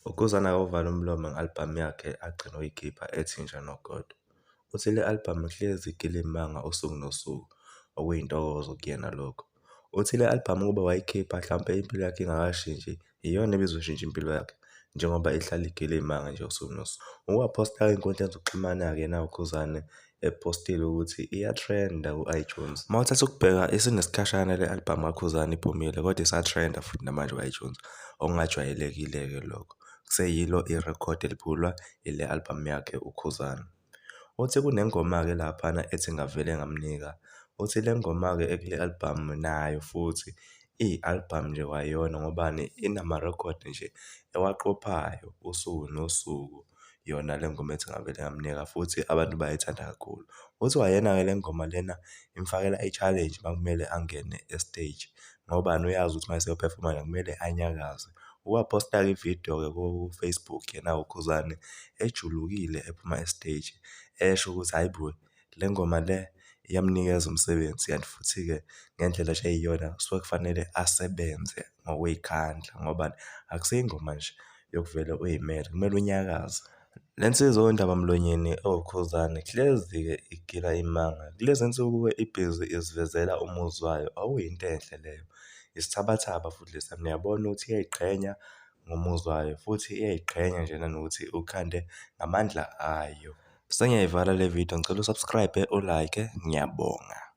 UKhuzani akawuvali umlomo nge-albhamu yakhe agcina ukuyikhipha ethi Inja Nogodo. Uthi le albhamu ihlezi igila iy'manga usuku nosuku, okuyintokozo kuyena lokho. Uthi le albhamu ukube wayikhipha hlampe impilo yakhe ingakashintshi, iyona ebizoshintsha impilo yakhe njengoba ihlale igila iy'manga nje usuku nosuku. Ukwaphosta ey'nkundleni zokuxhumana-ke yena uKhuzani epostile ukuthi iya-trend-a ku-iTunes. Uma uthatha ukubheka isinesikhashana le albhamu kaKhuzani iphumile kodwa isa-trend-a futhi namanje ku-iTunes, okungajwayelekile-ke lokho. Kuseyilo irekhodi eliphulwa ile albhamu yakhe uKhuzani. Uthi kunengoma-ke laphana ethi Ngavele Ngamnika. Uthi le ngoma-ke ekule albhamu nayo futhi iyi-albhamu nje kwayona ngobani, inamarekhodi nje ewaqophayo usuku nosuku yona le ngoma ethi Ngavele Ngamnika futhi abantu bayayithanda kakhulu. Uthi kwayena-ke le ngoma lena imfakela i-challenge uma kumele angene e-stage ngobani, uyazi ukuthi uma eseyophefoma la kumele anyakaze. Waphosta-ke ividiyo-ke ku-Facebook yena uKhuzani ejulukile ephuma e-stage, esho ukuthi hhayi bo, le ngoma le iyamnikeza umsebenzi kanti futhi-ke ngendlela nje eyiyona kusuke kufanele asebenze ngokuy'khandla ngobani, akusiyo ingoma nje yokuvele uy'mele, kumele unyakaze. Le nsizwa ewundabamlonyeni ewuKhuzani hlezi-ke igila imanga. Kulezi nsuku-ke ibhizi isivezela umuzi wayo, okuyinto enhle leyo. Isithabathaba futhi lesiya, niyabona ukuthi iyayiqhenya ngomuzi wayo futhi iyayiqhenya nje nanokuthi ukhande ngamandla ayo. Sengiyayivala le video, ngicela u-subscribe, u-like, ngiyabonga.